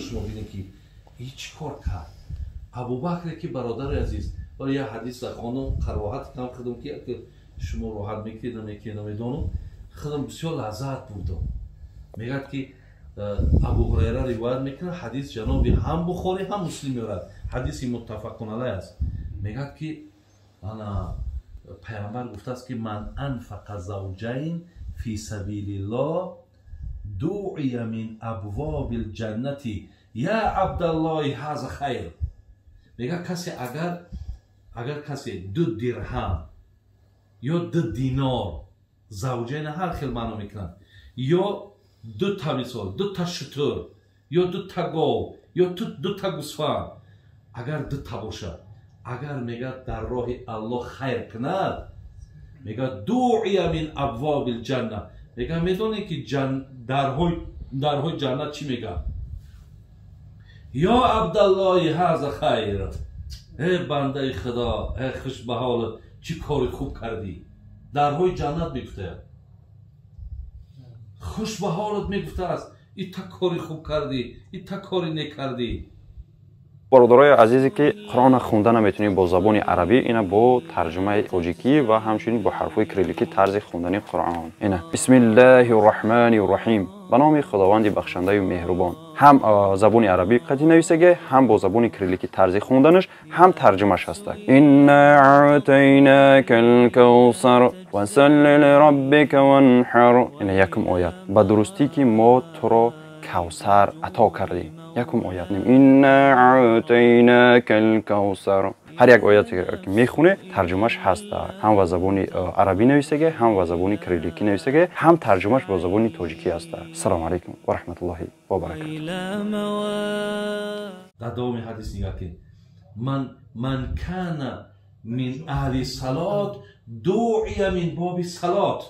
Шумо бинед ки ҳеҷ кор кард. Абубакре ки бародари азиз, вале як ҳадис хонум қароҳат кам худам ки шумо роҳат мекунед намекунед намедонам, худам бисёр лаззат бурдам. Мегӯяд ки Абу Ҳурайра ривоят мекунад, ҳадис ҷаноби ҳам Бухорӣ ҳам Муслим меорад, ҳадиси муттафақун алайҳ аст. Мегӯяд ки ана пайғамбар гуфтааст ки ман анфақа завҷайн фи сабилиллоҳ дуъия мин абвобил ҷаннати я абдаллоҳи ҳаза хайр. Мегӯяд касе агар касе 2 дирҳам ё 2 динор, завҷайн ҳар хел маъно мекунанд, ё 2 та мисол 2 та шутур ё 2 та гов ё 2 та гӯсфанд, агар 2 та бошад, агар мегӯяд дар роҳи Аллоҳ хайр кунад, мегӯяд дуъия мин абвобил ҷанна. Мегӯяд медонед ки дарҳои ҷаннат чӣ мегӯяд? Ё абдаллоҳи ҳаза хайр, э бандаи Худо, э хуш ба ҳолат, чӣ кори хуб кардӣ. Дарҳои ҷаннат мегуфтаяд, хуш ба ҳолат мегуфтааст, ита кори хуб кардӣ, ита кори нек кардӣ. Бародарои азизе ки Қуръонро хонда наметавонем бо забони арабӣ, ина бо тарҷумаи тоҷикӣ ва ҳамчунин бо ҳарфҳои кирилликӣ тарзи хондани Қуръон. Ина бисмиллаҳи рраҳмани рраҳим, ба номи Худованди бахшандаю меҳрубон. Ҳам забони арабӣ қатъи нависаге, ҳам бо забони кирилликӣ тарзи хонданаш, ҳам тарҷумаш ҳаста. Инна аътайнака алкавсар фасалли лираббика ванҳар. Ина якум оят. Ба дурустӣ ки мо туро кавсар ато кардем. Якум оят. Инна аътайнака алкавсар. Ҳар як ояте ки мехоне тарҷумаш ҳаста. Ҳам ба забони арабӣ нависаге, ҳам ба забони кирилликӣ нависаге, ҳам тарҷумаш бо забони тоҷикӣ ҳаста. Ассалому алайкум ва раҳматуллоҳи ва баракатуҳ. Дар давоми ҳадис нигоҳ кунед. Ман кана мин аҳли салот дуъия мин боби салот.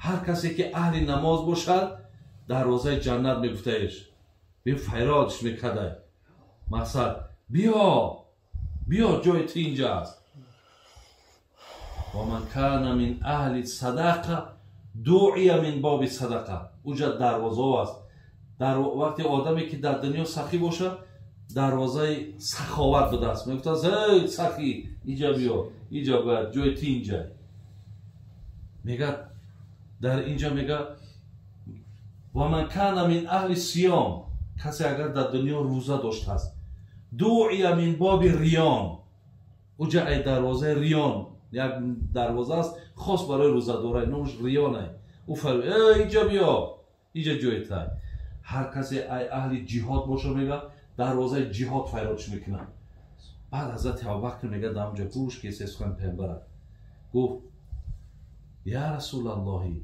Ҳар касе ки аҳли намоз бошад дарвозаи ҷаннат мегуфтаеш. Бин файродш мекардай. Мақсад биё, биё, ҷои ту инҷа аст. Ва ман кана мин аҳли садақа дуъия мин боби садақа. Уҷа дарвозао аст. Дар вақти одаме ки дар дунё сахӣ бошад, дарвозаи саховат будааст. Мегуфтааст эй сахӣ, иҷа биё, иҷа бояд, ҷои ту инҷа. Мегӯяд дар инҷа мегӯяд ва ман кана мин аҳли сиём, касе агар дар дунё рӯза доштааст, дуъия мин боби риён. Уҷа ай дарвозаи риён, як дарвоза аст хос барои рӯзадорай, номаш риёнай. Ӯ фармуд эй иҷа биё, иҷа ҷои тай. Ҳар касе ай аҳли ҷиҳод боша, мегӯяд дарвозаи ҷиҳод файродш мекунад. Баъд ҳазрати Абубакр мегӯяд дар онҷа гӯш ки сухан паямбарат гуфт я расулаллоҳи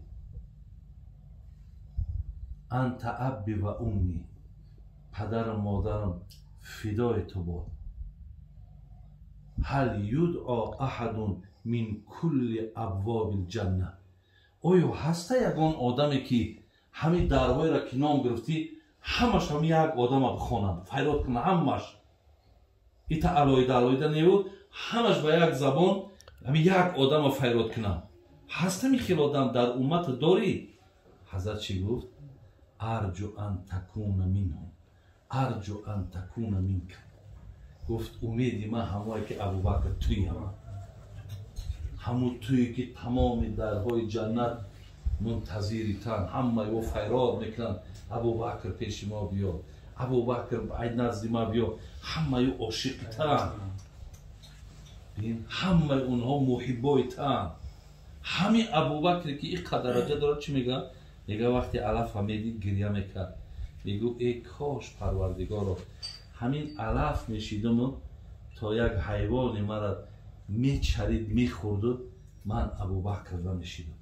анта абби ва умми, падарам модарам фидои ту бод. Ҳал юдъо аҳадун мин кулли абвобил ҷанна. Оё ҳаста ягон одаме ки ҳамин дарҳоеро ки ном гирифтӣ ҳамаш ҳам як одама бихонанд, файрод кунанд ҳамаш, ита алоҳида алоҳида неву ҳамаш ба як забон ҳамин як одама файрод кунанд? Ҳастами хел одам дар уммат дорӣ? Ҳазрат чӣ гуфт? Арҷу ан такуна минҳум, арҷу ан такуна минка. Гуфт умеди ман ҳамое ки Абубакр туям, ҳамун туе ки тамоми дарҳои ҷаннат мунтазири тан, ҳамаи ӯ файрод мекунанд Абубакр пеши мо биё, Абубакр ай назди ма биё, ҳамаи ӯ ошиқи тан, ҳамаи онҳо муҳиббои тан. Ҳамин Абубакре ки ин қадар дараҷа дорад чӣ мегӯяд? Мегӯяд вақте алафа медид гиря мекард, мегӯ эй кош Парвардигоро ҳамин алаф мешидуму то як ҳайвоне мара мечарид мехӯрду ман Абубакр намешидам.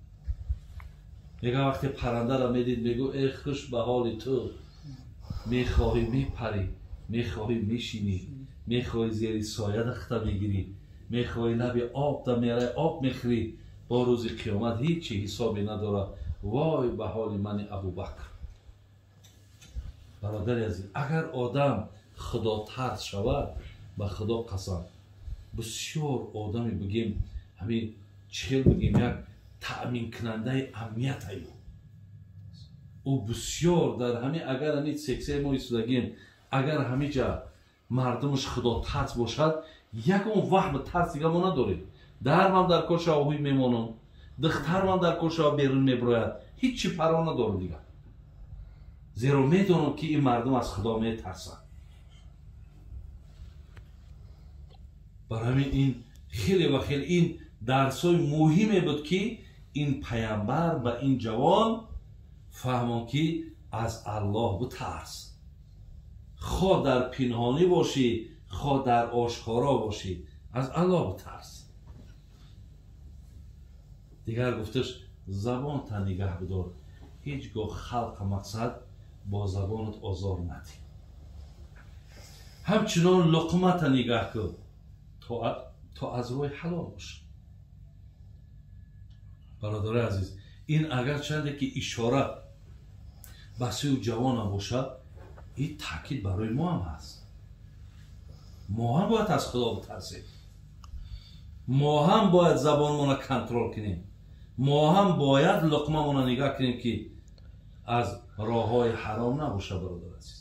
Мегӯяд вақте паррандаро медид мегӯ эй хуш ба ҳоли ту, мехоҳӣ мепарӣ, мехоҳӣ мешинӣ, мехоҳӣ зери соя дахта мегирӣ, мехоҳӣ лаби об да мерай об мехӯрӣ, бо рӯзи қиёмат ҳеҷ ҳисобе надорад. Вой ба ҳоли мани Абубакр. Бародари азиз, агар одам худотарс шавад, ба Худо қасам, бисёр одаме бигем ҳамин чӣ хел бигем як таъминкунандаи амният аю. Ӯ бисёр дар ҳами агар ҳами сексияи мо истодагим, агар ҳамиҷа мардумаш худотарс бошад, ягон ваҳму тарс дига мо надорем. Дармам дар кор шава ҳуй мемонам, духтармам дар кор шава берун меброяд, ҳеҷ чи парво надорам дига. Зеро медонам ки ин мардум аз худо метарсанд. Барои ҳамин ин хеле ва хеле ин дарсҳои муҳиме буд ки ин паямбар ба ин ҷавон фаҳмон ки аз Аллоҳ битарс. Хо дар пинҳонӣ бошӣ, хо дар ошкоро бошӣ, аз Аллоҳ битарс. Дигар гуфташ забонта нигаҳ бидор, ҳеҷ гоҳ халқа мақсад бо забонат озор надиҳ. Ҳамчунон луқмата нигаҳ кун то аз рӯи ҳалол бошад. Бародари азиз, ин агарчанде ки ишора ба сӯи ҷавонам бошад, ин таъкид барои мо ҳам ҳаст. Мо ҳам бояд аз худо битарсем, мо ҳам бояд забонмонро контрол кунем, мо ҳам бояд луқмамонро нигаҳ кунем ки аз роҳҳои ҳаром набошад. Бародари азиз,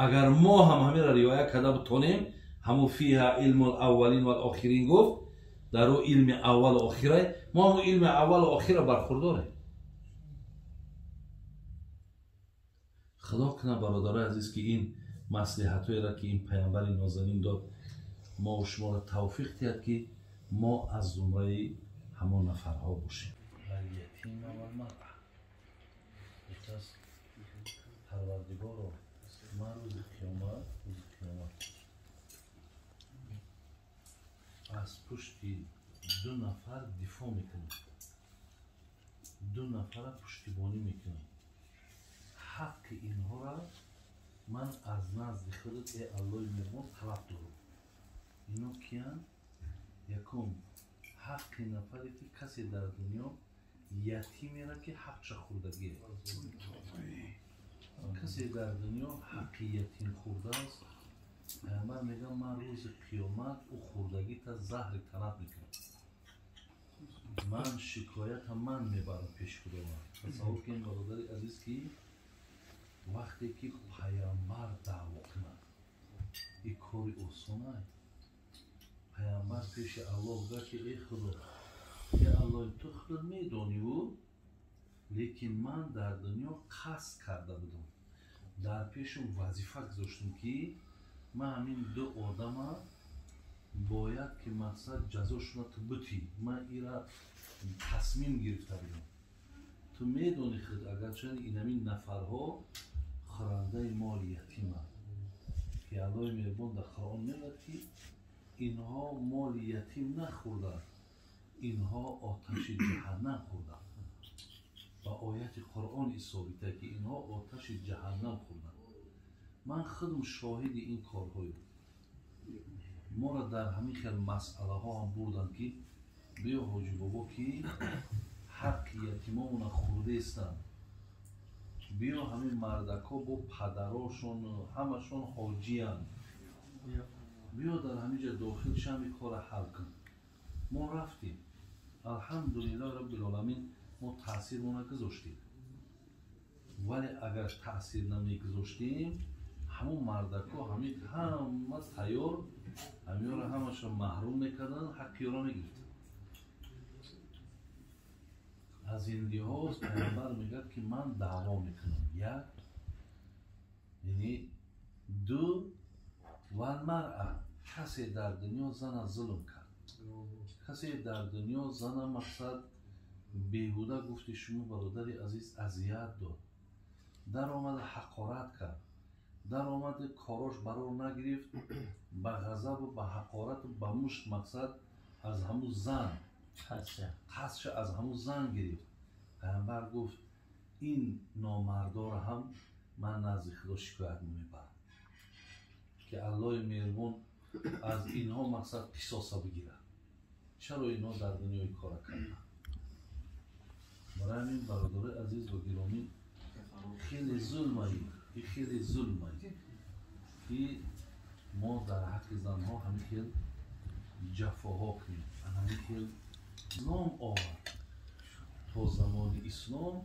агар мо ҳам ҳаминро риоя карда битонем, ҳамун фиҳа илму лаввалин валохирин гуфт, дар ӯ илми аввалу охира, мо ҳамун илми аввалу охира бархурдорем. Худо кунад бародарои азиз ки ин маслиҳатҳоеро ки ин паямбари нозанин дод, мо шуморо тавфиқ диҳад ки мо аз зумраи ҳамон нафарҳо бошем. Ятима валмаръа. Гуфтааст Парвардигоро, ман рӯзи қиёмат аз пушти ду нафар дифоъ мекунам, ду нафара пуштибонӣ мекунам. Ҳаққи инҳоро ман аз назди худат э Аллоҳи меҳрубон талаб дорам. Ино киянд? Якум, ҳаққи нафаре ки касе дар дунё ятимеро ки ҳақша хӯрдагие, касе дар дунё ҳаққи ятим хӯрдааст, паямбар мегӯяд ман рӯзи қиёмат ӯ хӯрдагита заҳри талаб мекунам. Ман шикоята ман мебарам пеши Худованд. Тасаввур кунед бародари азиз ки вақте ки паямбар даъво кунад, ин кори осонай. Паямбар пеши Аллоҳ гуфт ки эй Худо, эй Аллоҳ, ту худат медониву, лекин ман дар дунё қасд карда будам, дар пешам вазифа гузоштам ки ман ҳамин ду одама бояд ки мақсад ҷазошона ту бутӣ. Ман ира тасмим гирифта будам. Ту медонӣ худ, агарчанд ин ҳамин нафарҳо хӯрандаи моли ятиманд, ки Аллоҳи меҳрубон дар Қуръон мегӯяд ки инҳо моли ятим нахӯрданд, инҳо оташи ҷаҳаннам хӯрданд. Ба ояти Қуръон исобита ки инҳо оташи ҷаҳаннам хӯрданд. Ман худам шоҳиди ин корҳоем. Моро дар ҳамин хел масъалаҳо ҳам бурданд ки биё ҳоҷи бобо ки ҳаққи ятимомона хӯрдаистанд, биё ҳамин мардакҳо бо падарошон ҳамашон ҳоҷиянд, биё дар ҳамин ҷа дохил шам ин корро ҳал кун. Мо рафтем, алҳамдулиллоҳи роббил-оламин, мо таъсирмона гузоштем. Вале агар таъсир намегузоштем, ҳамон мардакҳо ҳамин ҳама тайёр ҳамиёро ҳамаша маҳрум мекарданд, ҳаққи ёро мегирифтанд. Аз ин лиҳоз паямбар мегӯяд ки ман даъво мекунам. Як, яъне ду, валмаръа, касе дар дунё зана зулм кард, касе дар дунё зана мақсад беҳуда гуфти шумо бародари азиз азият дод, даромада ҳақорат кард, даромади корош барор нагирифт, ба ғазабу ба ҳақорату ба мушт мақсад аз ҳамун зан қасдша аз ҳамун зан гирифт. Паямбар гуфт ин номардора ҳам ман назди Худо шикоят мебарам ки Аллоҳи меҳрубон аз инҳо мақсад қисоса бигирад. Чаро инҳо дар дунёи кора карданд? Барои ҳамин бародарои азиз ва гиромӣ, хеле зулмае, хеле зулмае ки мо дар ҳаққи занҳо ҳамин хел ҷафоҳо кунем, ҳамин хел ислом овард. То замони ислом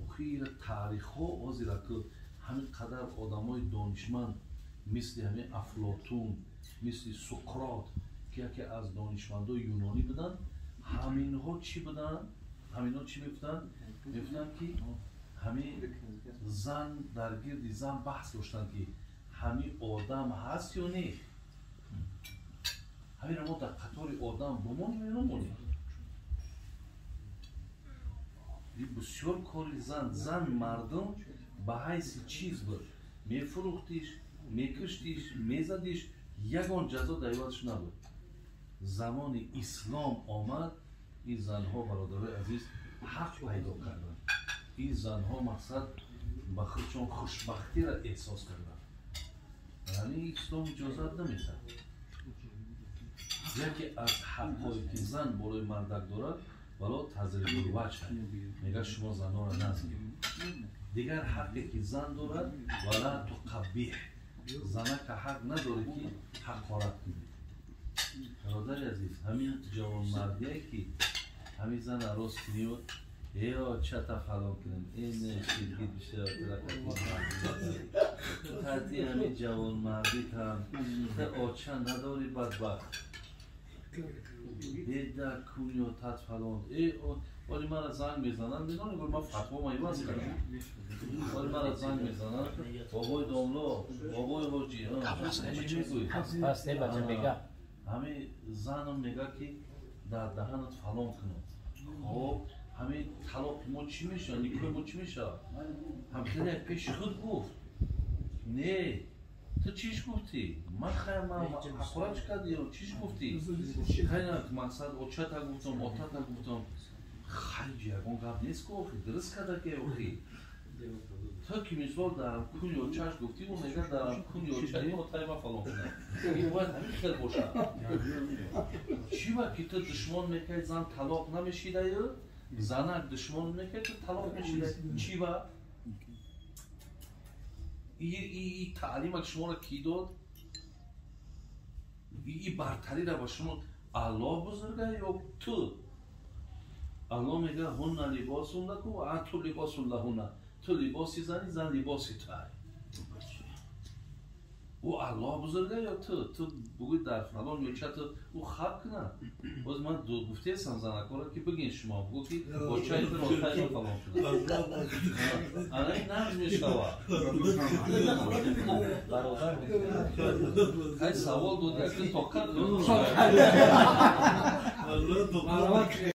Охир таърихҳо ҳозира ки ҳамин қадар одамои донишманд мисли ҳамин Афлотун, мисли Суқрот, ки яке аз донишмандои юнонӣ буданд, ҳаминҳо чӣ буданд? Ҳаминҳо чӣ мегуфтанд? Мегуфтанд ки ҳамин зан дар гирди зан баҳс доштанд ки ҳамин одам ҳаст ё не? Ҳаминро мо дар қатори одам бумонем ё намонем? Бисёр кори зан, зан мардум ба ҳайси чиз буд. Мефурӯхтиш, мекуштиш, мезадиш, ягон ҷазо дар ивазш набуд. Замони ислом омад, ин занҳо бародарои азиз ҳақ пайдо карданд. Ин занҳо мақсад ба худшон хушбахтиро эҳсос карданд. Яъне ислом иҷозат намедиҳад. Яке аз ҳақҳое ки зан болои мардак дорад, вало тазрибулваҷҳ, мегӯяд шумо занонро назанед. Дигар ҳақе ки зан дорад, вала туқаббиҳ, занака ҳақ надорад ки ҳақорат кунед. Бародари азиз, ҳамин ҷавонмардие ки ҳамин зана рост киниёд, эо чата фалон кунем, э не ширгит бишавад, тати ҳамин ҷавонмардитам, та оча надори бадбахт, беда кунё тат фалон, э вали мара занг мезананд, медонӣ ман фатвома иваз кардам. Вали мара занг мезананд, бобои домло, бобои ҳоҷӣ, чӣ мегӯӣ? Ҳамин занам мегӯяд ки дар даҳанат фалон кунам. Хоб, ҳамин талоқи мо чӣ мешавад, никоҳи мо чӣ мешавад? Ҳам хеле пеши худ гуфт. Не, ту чиш гуфтӣ? Ман хай ман ҳақорат чӣ кардӣ? Чиш гуфтӣ? Хай мақсад очата гуфтам, отата гуфтам. Хай ягон гап нест ку охи, дуруст карда ки охи. Ту ки мисол дар куни очаш гуфтӣ, ӯ мегӯяд дар куни очаи отаи ман фалон кунам. Ин бояд ҳамин хел бошад. Чӣ ба ки ту душмон мекардӣ, зан талоқ намешидаю, занак душмон мекард, ту талоқ мешидай. Чӣ ба? И таълима шуморо кӣ дод? И бартариро ба шумо Аллоҳ бузурга ё ту? Аллоҳ мегӯяд ҳунна либосун лакум ва антум либосун лаҳунна. Ту либоси зани, зан либоси туай. Ӯ Аллоҳ бузурга ё ту? Ту бугӯй дар фалон ё ча ту ӯ хаб кунад. Боз ман гуфтаестам занакоро ки бигин шумо, бугӯ ки очаи ту отаи ман фалон кунад. Ана ин нағз мешавад. Хай савол дод, як тоқат.